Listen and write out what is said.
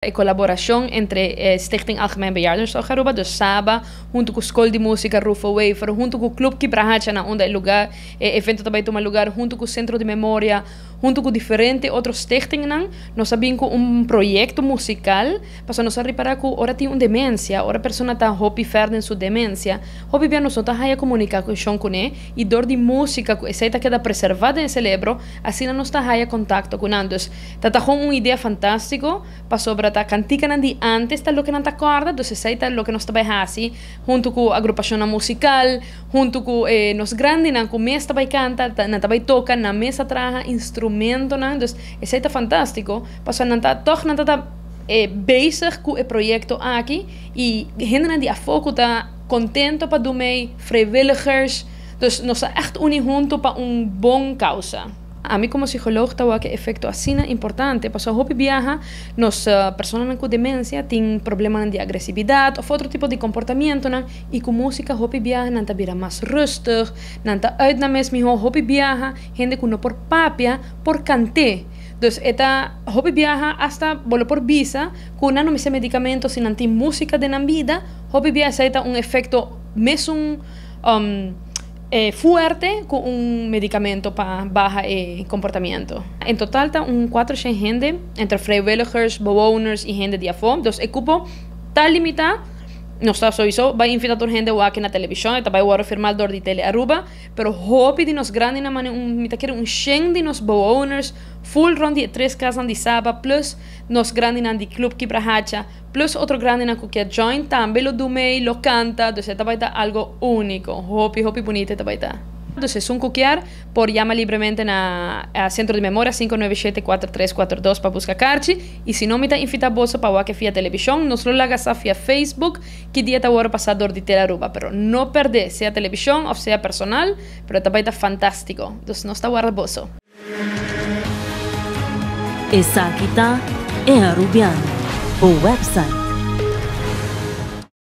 E colaboracion entre Stichting Algemeen Bejaardenzorg Aruba, dus SABA, hunto cu Scol di Musica Rufo Wever, hunto cu Club Kibrahacha na unda e lugar, e evento ta bay tuma lugar, hunto cu Centro di Memoria, hunto cu diferente otro stichtingnan, nos a bin cu un proyecto musical, pasobra nos a ripara cu ora tin un demencia, ora persona ta hopi ver den su demencia, hopi bia nos no ta haya comunicacion cune y dor di musica cu esey ta keda preserva den e celebro, asina nos ta haya contacto cu nan. Dus ta ta gewoon un idea fantastico. Pasobra ta kantikanan di ántes ta loke nan ta kòrda, dus esei ta loke nos ta bai hasi huntu ku agrupashonnan musikal, huntu ku e nos grandinan ku mes ta bai kanta, nan ta bai toka, nan mes ta traha instrumentonan, dus esei ta fantástiko, pasobra nan ta tòg nan ta ta bezig ku e proyekto aki i hendenan di afó ku ta kontento pa dumei, vrijwilligers, dus nos ta ègt uni huntu pa un bon kousa. Ami komo psikoloog ta wak e efekto asina importante pasobra hopi biaha nos personanan ku demensia tin problemanan di agresividat òf otro tipo di komportamientonan i ku músika hopi biaha nan ta bira mas rustig, nan ta uit nan mes mihó. Hopi biaha hende ku no por papia por kant'é. Dus e ta hopi biaha asta bo lo por bisa ku nan no mester medikamento si nan tin músika den nan bida, hopi biaha esei ta un efekto mesun. E fuerte cu un medicamento pa baha e comportamiento. En total ta un 400 hende, entre vrijwilligers, bewoners y hende di afo. Dus e cupo ta limita. Nos ta sowieso bay invita tur hende wak na television, e ta bay worde firma door di Tele Aruba. Pero hopi di nos grandinan mane un, mi ta kere un shen di nos bewoners full rond di e tres casnan di Saba plus nos grandinan di Club Kibrahacha. Plus otro grandinan cu kier join tambe lo dumey, lo canta, dus e ta bay ta algo unico. Hopi hopi bunita e ta bay ta. Dus esun cu kier por yama libremente na Centro di Memoria 597 4342 pa busca carchi y si no mi ta invita boso pa wak e via television, nos lo laga sa via Facebook ki dia ta worde pasa door di Telearuba. Pero no perde, sea television of sea personal, pero e ta bay ta fantastico. Dus nos ta warda boso. Esaki ta E Arubiano, bo website.